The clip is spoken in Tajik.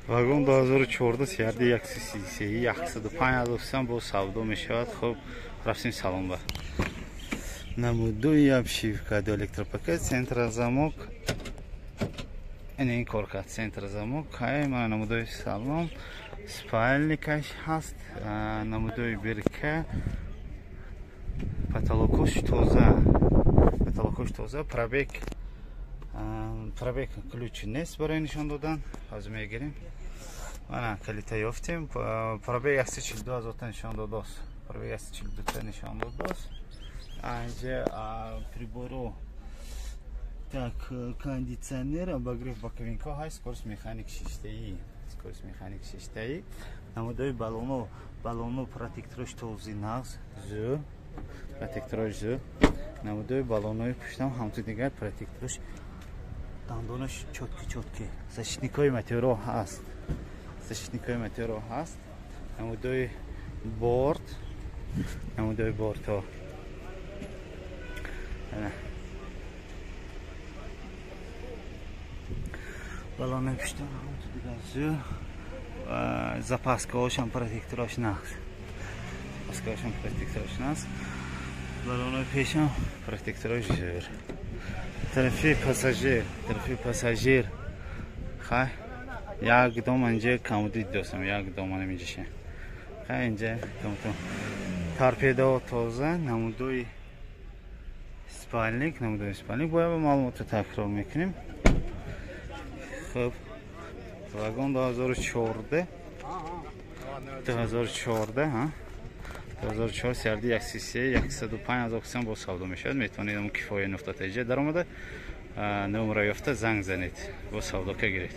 Вагон 2014 CRD 133 105 ҳазор бо савдо мешавад. Хуб, рафтем салон ба. Намудои обшивка до электропакет, центра замок. Ин кор кард, центра замок. Ҳай, мана намудои салон, спальникаш ҳаст, намудои бирка, потолокош тоза, потолокош тоза, пробег ключ нест барои нишон додан, ҳозир мегирем. Мана калита ёфтем, пробег 142 ҳазорта нишон додост, пробег 142 та нишон додост. Инҷа приборо, так, кондиционер, обогрев боковинка ҳаст, скорость механик шиштаи, скорость механик шиштаи. Намудои баллоно, баллоно протекторош тозӣ нағз, зӯ, протекторош зӯ. Намудои баллонои пуштам ҳамту дигар протекторош, дандонаш чётки чётки, защитникҳои метеоро ҳаст, защитникҳои метеоро ҳаст. Намудои борт, намудои бортҳо. Баллонои пуштам ҳамту дигар зӯ, запаскаҳошам протекторош нағз, запаскаҳошам протекторош нағз, баллонои пешам протекторош зӯр. Тарафи пассажир, тарафи пассажир, хай, як дом инҷа камуди достам, як дом инҷаша. Хай, инҷа камутон торпедо тоза, намудои спальник, намудои спальник. Бояд ба маълумотро такрор мекунем. Хуб, вагон 2014, 2014, ҳа, 2004 CRD 133 105 ҳазор сом бо савдо мешавад. Метавонед ҳамон кифоя нуқта теҷа даромада номера ёфта занг занед, бо савдока гиред.